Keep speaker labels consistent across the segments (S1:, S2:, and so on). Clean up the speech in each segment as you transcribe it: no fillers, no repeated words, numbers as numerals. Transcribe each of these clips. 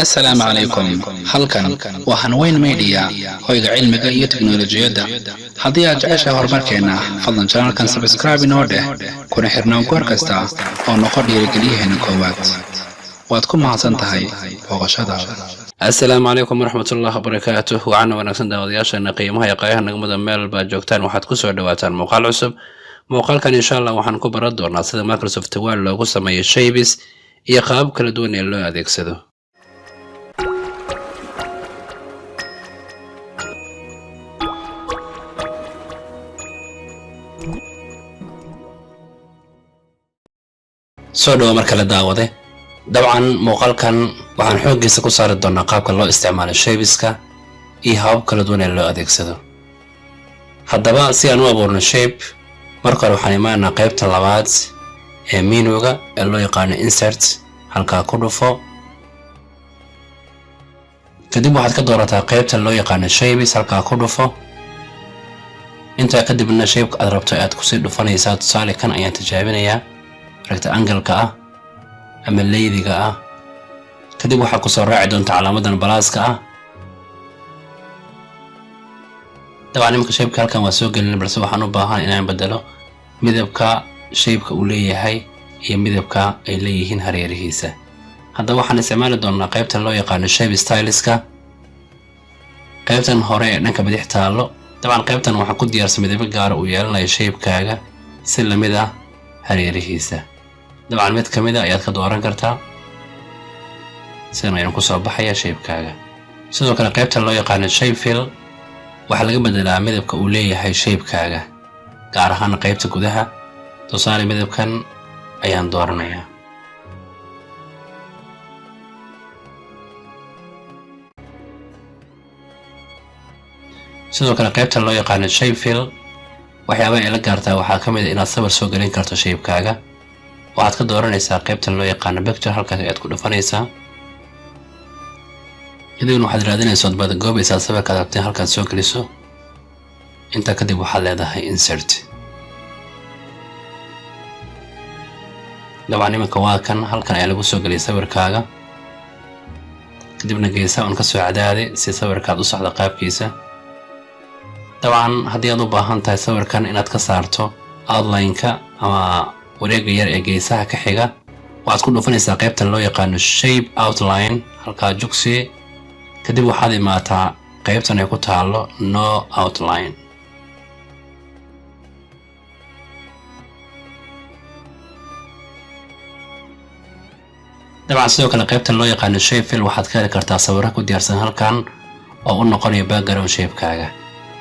S1: Assalaamu calaykum. Halkan waa Hanweyn Media, hoyga cilmiga iyo teknolojiyadda. Haddii aad jeceshahay horumarkeenna, fadlan channelkan subscribe inoo dheh, kuna xirnaan goor kasta oo noqo dhiirigeliyaheena koowaad. Waad ku mahadsan tahay booqashadaada.
S2: Assalaamu calaykum waraxmatullahi wabarakaatuh. Wacaana wanaagsan daawadayaasheena qiimaha iyo qaayaha nagmada meel baad joogtaan. Waxaad kusoo dhawaataan muuqaal cusub. Muuqaalkan, insha Allah, waxaan ku baran doonaa sida Microsoft Word loogu sameeyo shapes iyo qaabab kala duwan ee loo adeegsado. Soo dhawo mar kale, daawade. Dabcan muuqaalkan waxaan xooggiisa ku saari doonaa qaabka loo isticmaalo shapeska iyo habab kala duwan ee loo adeegsado. Haddaba, si aan u abuurno shape, marka hore waxaan imaanaa qaybta labaad ee menuga ee loo yaqaano Insert. Halkaa ku dhufo. Kadib waxaad ka doorataa qaybta loo yaqaano Shapes. Halkaa ku dhufo. Intaa kadibna shapeka aad rabto aad kusii dhufanaysaa. Tusaale, kan ayaan tijaabinayaa, rectangle-ka ah ama leydiga ah. Kadib waxaa kusoo raaci doonta calaamadan pluska ah. Dabcan iminka shapeka halkan waa soo gelin, balse waxaan u baahan inaan bedelo midabka shapeka uu leeyahay iyo midabka ay leeyihiin hareerihiisa. Haddaba waxaan isticmaali doonaa qaybtan loo yaqaano Shape Styleska, qaybtan hore ee dhanka bidix taallo. Dabcan qaybtan waxaa ku diyaarsan midabo gaara uu yeelanayo shapekaaga si lamid ah hareerihiisa. Dabcan mid ka mid a ayaad ka dooran kartaa. Sidan ayaan kusoo baxaya shapekaaga. Sidoo kale qaybtan loo yaqaano Shape Fill waxaa laga bedelaa midabka uu leeyahay shapekaaga, gaar ahaan qaybta gudaha. Tusaale, midabkan ayaan dooranayaa. Sidoo kale qaybta loo yaqaano Shape Fill waxyaabaha ay la gaartaa waxaa ka mid a inaad sawir soo gelin karto shapekaaga. Waxaad ka dooranaysaa qaybtan loo yaqaano Picture. Halkaas ayaad ku dhufanaysaa. Kadibna waxaad raadinaysaa, ood baadagoobaysaa sawirkaad rabtay halkaad soo geliso. Intaa kadib waxaad leedahay Insert. Dabcan iminka waa kan, halkan ayaa lagu soo geliyay sawirkaaga. Kadibna geesaha un ka soo cadaadi si sawirkaad u saxdo qaabkiisa. Dabcan haddii aad u baahan tahay sawirkan inaad ka saarto outline-ka ama wareega yar ee geesaha ka xiga, waxaad ku dhufanaysaa qaybtan loo yaqaano Shape Outline. Halkaa jugsi. Kadib waxaad imaataa qaybtan ay ku taalo No Outline. Dabcan sidoo kale qaybtan loo yaqaano Shape Fill waxaad ka heli kartaa sawirro ku diyaarsan halkan oo u noqonaya background shapekaaga.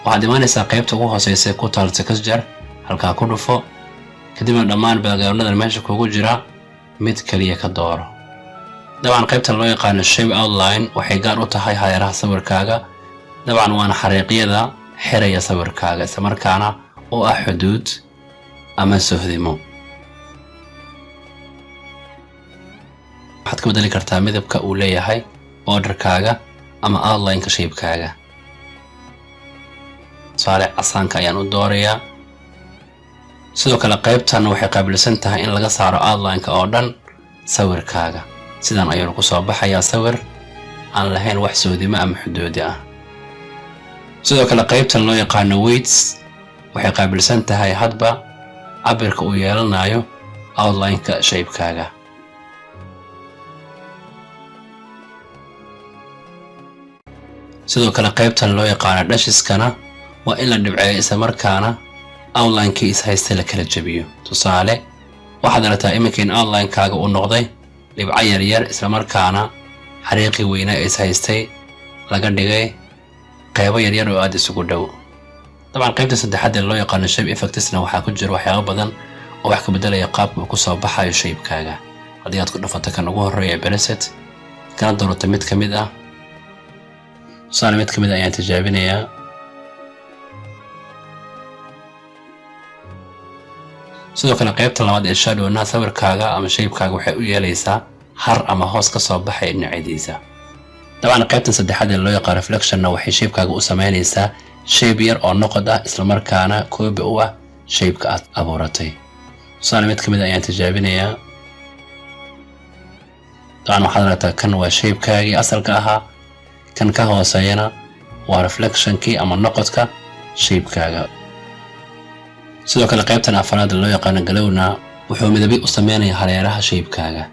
S2: Waxaad imaanaysaa qaybta ugu hooseysa ku taal Texture. Halkaa ku dhufo. Kadibna dhammaan backgroundadan meesha kugu jira mid kaliya ka dooro. Dabcan qaybtan loo yaqaano Shape Outline waxay gaar u tahay hareeraha sawirkaaga. Dabcan waana xariiqyada xiraya sawirkaaga, islamarkaana u ah xuduud ama sohdimo. Waxaad ka bedeli kartaa midabka uu leeyahay borderkaaga ama outline-ka shapekaaga. Tusaale, casaanka ayaan u doorayaa. Sidoo kale qaybtan waxay qaabilsan tahay in laga saaro outline-ka oo dhan sawirkaaga. Sidan ayuuna ku soo baxayaa sawir aan lahayn wax soodimo ama xuduudi ah. Sidoo kale qaybtan loo yaqaano Weights waxay qaabilsan tahay hadba cabirka uu yeelanayo outline-ka shapekaaga. Sidoo kale qaybtan loo yaqaano Dasheskana waa in la dhibceeyo, islamarkaana outline-kii is haysta la kala jebiyo. Tusaale, waxaad aragtaa iminka in outline-kaaga uu noqday dhibco yaryar, islamarkaana xariiqii weynaa is haystay laga dhigay qeybo yaryar oo aada isugu dhow. Dabcan qaybta saddexaad ee loo yaqaano Shape Effectsna waxaa ku jira waxyaabo badan oo wax ka beddelaya qaabka uu kusoo baxayo shapekaaga. Haddii aad ku dhufato kan ugu horreeya ee Preset, kana doorato mid ka mid ah, tusaale mid ka mid ah ayaan tijaabinayaa. Sidoo kale qaybta labaad ee Shadowna sawirkaaga ama shapekaaga waxay u yeelaysaa har ama hoos ka soo baxaya dhinacyadiisa. Dabcan qaybtan saddexaad ee loo yaqaan Reflectionna waxay shapekaaga u sameynaysaa shape yar oo noqod ah, islamarkaana copy u ah shapeka aad abuuratay. Tusaale, mid ka mid ah ayaan tijaabinayaa. Dabcan waxaad aragtaa kan waa shapekaagii asalka ahaa, kan ka hooseeyana waa reflectionkii ama noqodka shapekaaga. Sidoo kale qaybtan afraad loo yaqaano glowna wuxuu midabyo u sameynayaa hareeraha shapekaaga.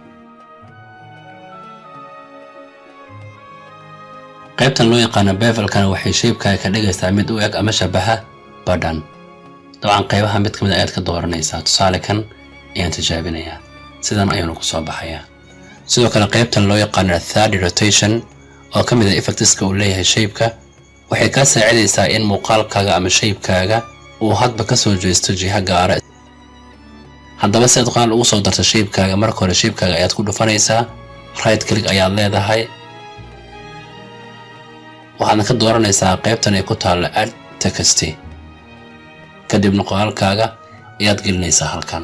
S2: Qaybtan loo yaqaano bevelkana waxay shapekaaga ka dhigaysaa mid u eg ama shabaha badhan. Dabcan qaybaha mid ka mid ayaad ka dooranaysaa. Tusaale, kan ayaan tijaabinayaa, sidan ayuuna ku soo baxayaa. Sidoo kale qaybtan loo yaqaano 3D rotation oo ka mid ah effectiska uu leeyahay shapeka waxay kaa saacidaysaa in muuqaalkaaga ama shapekaaga uu hadba ka soo jeesto jiha gaara. Haddaba si aad qoraal ugu soo darto shapekaaga, marka hore shapekaaga ayaad ku dhufanaysaa, right click ayaad leedahay, waxaadna ka dooranaysaa qaybtan ay ku taallo add text. Kadibna qoraalkaaga ayaad gelinaysaa halkan.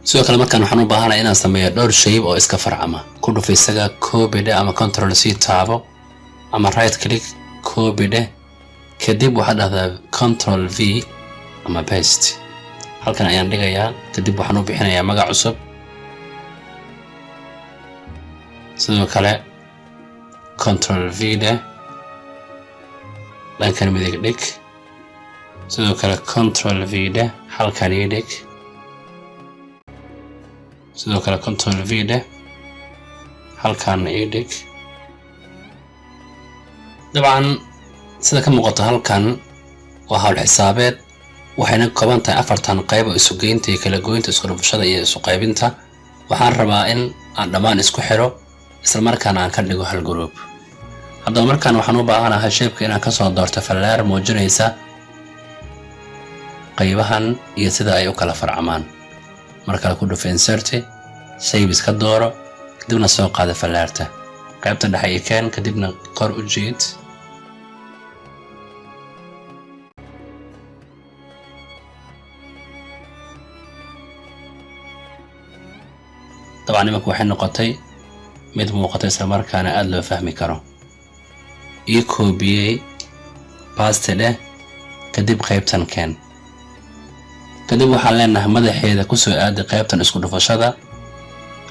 S2: Sidoo kale markaan waxaan u baahanahay inaan sameeyo dhowr shape oo iska farcama. Ku dhufo isaga, copy dheh ama Control C taabo ama right click, copy dheh. Kadib waxaad dhahdaa Control V ama paste. Halkan ayaan dhigayaa. Kadib waxaan u bixinayaa magac cusub. Sidoo kale Control V dheh, dhankan midig dhig. Sidoo kale Control V dheh, halkan ii dhig. Sidoo kale Control V dheh, halkaana ii dhig. Dabcan sida ka muuqato halkan waa hawl xisaabeed, waxayna kooban tahay afartan qayb oo isugeynta iyo kala goynta, isku dhufashada iyo isu qaybinta. Waxaan rabaa in aan dhammaan isku xiro, isla markaana aan ka dhigo hal group. Haddaba markaan waxaan u baahanahay shapeka inaan kasoo doorto fallaar muujinaysa qaybahan iyo sida ay u kala farcamaan. Mar kale ku dhufo insert, shapes ka dooro, kadibna soo qaada fallaarta. Qaybta dhexe i keen, kadibna kor u jiid. Dabcan imanka waxay noqotay mid muuqato, isla markaana aada loo fahmi karo. Ii koobiyey, paste dheh, kadib qaybtan keen. Kadib waxaan leenahay madaxeeda kusoo aadi qaybtan isku dhufashada,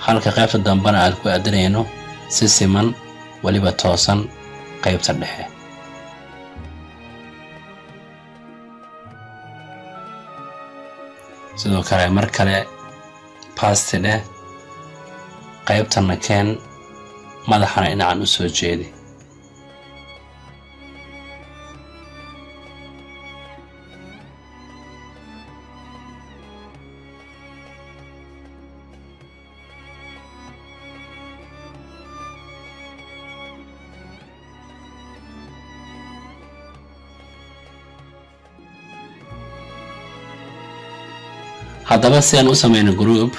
S2: halka qaybta dambena aad ku aadinayno si siman, weliba toosan, qaybta dhexe. Sidoo kale mar kale paste dheh, qaybtanna keen, madaxana dhinacan u soo jeedi. Haddaba si aan u sameyno group,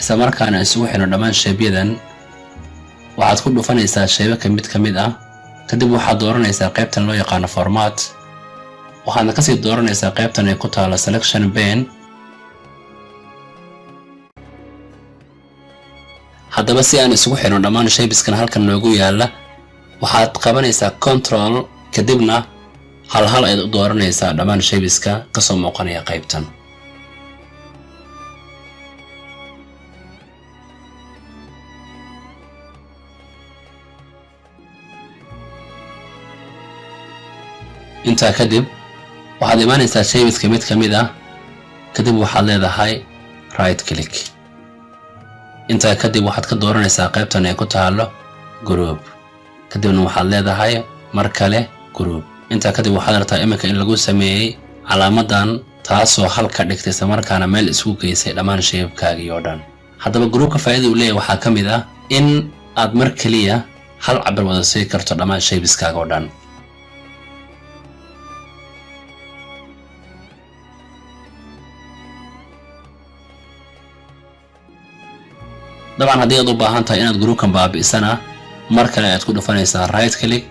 S2: isla markaana isugu xidhno dhammaan shapeyadan, waxaad ku dhufanaysaa shapeka mid ka mid ah. Kadib waxaad dooranaysaa qaybtan loo yaqaano format, waxaadna kasii dooranaysaa qaybtan ay ku taalo selection pane. Haddaba si aan isugu xidhno dhammaan shapeskan halkan noogu yaala, waxaad qabanaysaa Control, kadibna hal hal ayaad u dooranaysaa dhammaan shapeska kasoo muuqanaya qaybtan. Intaa kadib waxaad imaanaysaa shapeska mid ka mid ah, kadib waxaad leedahay right click. Intaa kadib waxaad ka dooranaysaa qaybtan ay ku taalo group, kadibna waxaad leedahay mar kale group. Intaa kadib waxaad aragtaa iminka in lagu sameeyey calaamadan, taasoo halka dhigtay, isla markaana meel isugu geysay dhammaan shapekaagii oo dhan. Haddaba groupka faa'iida uu leeyahay waxaa ka mid ah in aad mar keliya hal cabir wada sii karto dhammaan shapeskaaga oo dhan. Dabcan haddii aad u baahan tahay inaad groupkan baabi'isana, mar kale ayaad ku dhufanaysaa right click,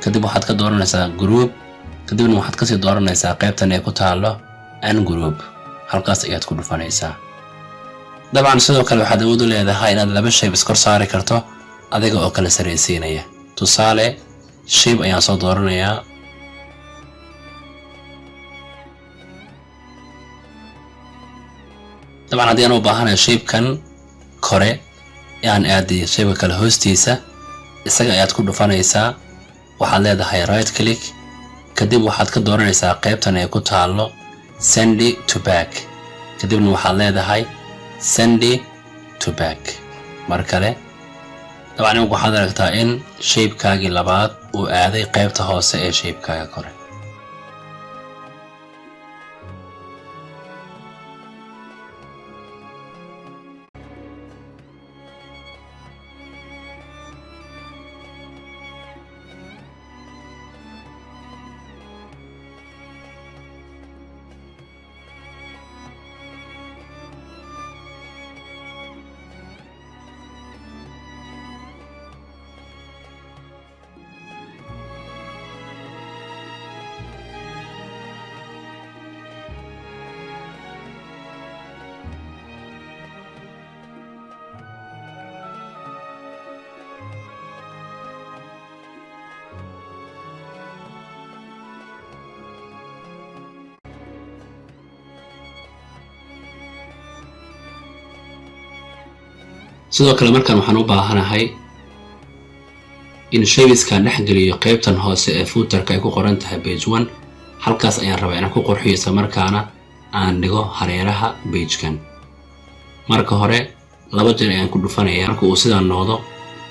S2: kadib waxaad ka dooranaysaa group, kadibna waxaad kasii dooranaysaa qaybtan ay ku taalo ungroup. Halkaas ayaad ku dhufanaysaa. Dabcan sidoo kale waxaad awood u leedahay inaad laba shape iskor saari karto adiga oo kala saraysiinaya. Tusaale, shape ayaan soo dooranayaa. Dabcan haddii aan u baahanayo shapekan kore aan aadiyo shapeka kale hoostiisa, isaga ayaad ku dhufanaysaa. Waxaad leedahay right click, kadib waxaad ka dooranaysaa qaybtan ay ku taallo "Send to back", kadibna waxaad leedahay "Send to back" mar kale. Dabcan imika waxaad aragtaa in shapekaagii labaad uu aaday qaybta hoose ee shapekaaga kore. Sidoo kale markaan waxaan u baahanahay in shapeskan dhex geliyo qaybtan hoose ee footerka ay ku qoran tahay "Page one". Halkaas ayaan rabaa inaan ku qurxiyo, isla markaana aan dhigo hareeraha pagekan. Marka hore laba jeer ayaan ku dhufanaya. Marka uu sidaa noqdo,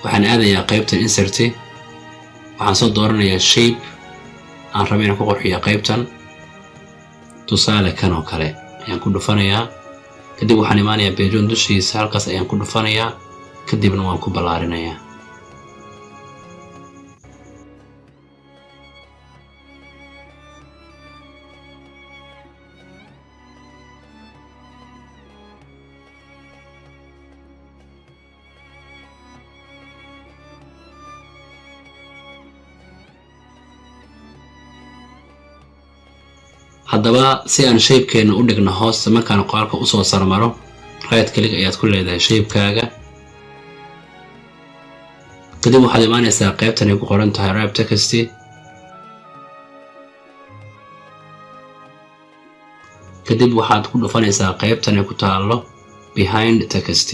S2: waxaan aadayaa qaybtan Insert. Waxaan soo dooranayaa shape aan raba inaan ku qurxiyo qaybtan. Tusaale, kan oo kale ayaan ku dhufanayaa. Kadib waxaan imaanayaa page one dushiisa, halkaas ayaan ku dhufanayaa, kadibna waan ku ballaarinayaa. Haddaba si aan shapekeena u dhigno hoosta markaan qoraalka usoo sarmaro, right click ayaad ku leedahay shapekaaga. Kadib waxaad imaanaysaa qaybtan ay ku qoran tahay "Wrap text". Kadib waxaad ku dhufanaysaa qaybtan ay ku taallo "Behind text".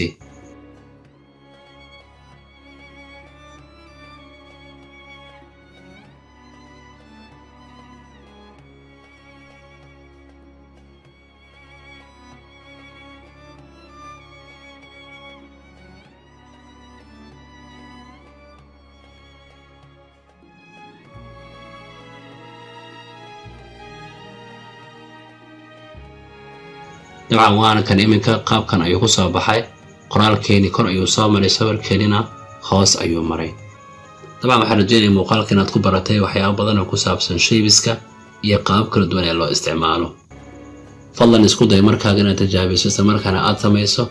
S2: Dabcan waana kan, iminka qaabkan ayuu ku soo baxay. Qoraalkeeni kor ayuu soo maray, sawirkeenina hoos ayuu maray. Dabcan waxaan rajeynaya muuqaalka inaad ku baratay waxyaabo badan oo ku saabsan shapeska iyo qaabab kala duwan ee loo isticmaalo. Fadlan isku day markaaga inaad tijaabiso, isla markaana aad samayso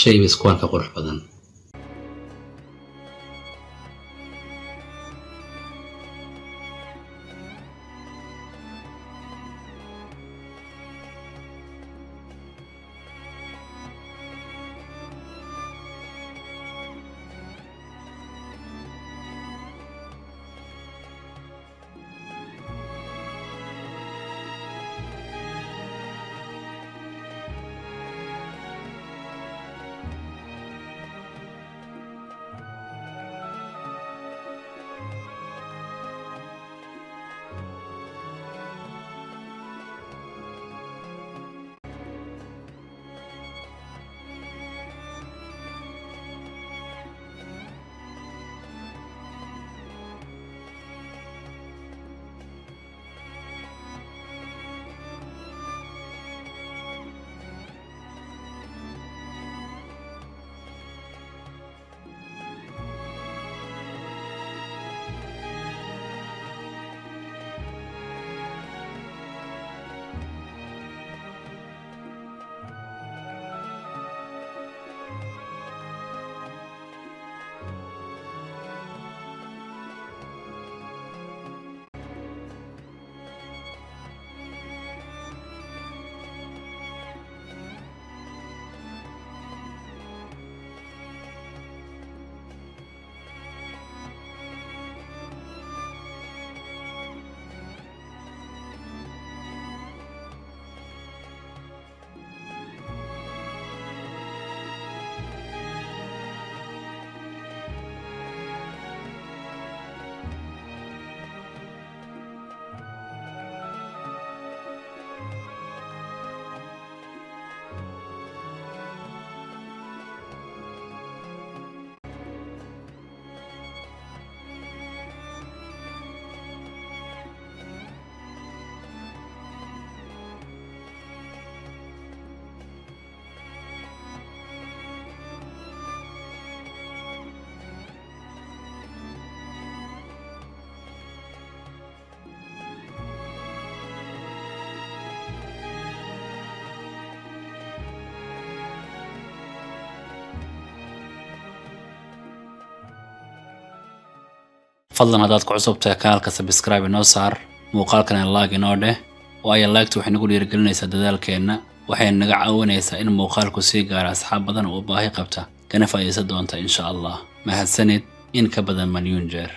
S2: shapes kuwan ka qurux badan.
S1: Fadlan, haddaad ku cusub tahay kanaalka, subscribe inoo saar, muuqaalkana like inoo dheh, waayo like-tu waxay nagu dhiirigelinaysaa dadaalkeenna, waxayna naga caawinaysaa in muuqaalku sii gaara asxaab badan oo baahi qabta, kana faa'iidaysan doonta, insha Allah. Mahadsanid in ka badan 1,000,000 jeer.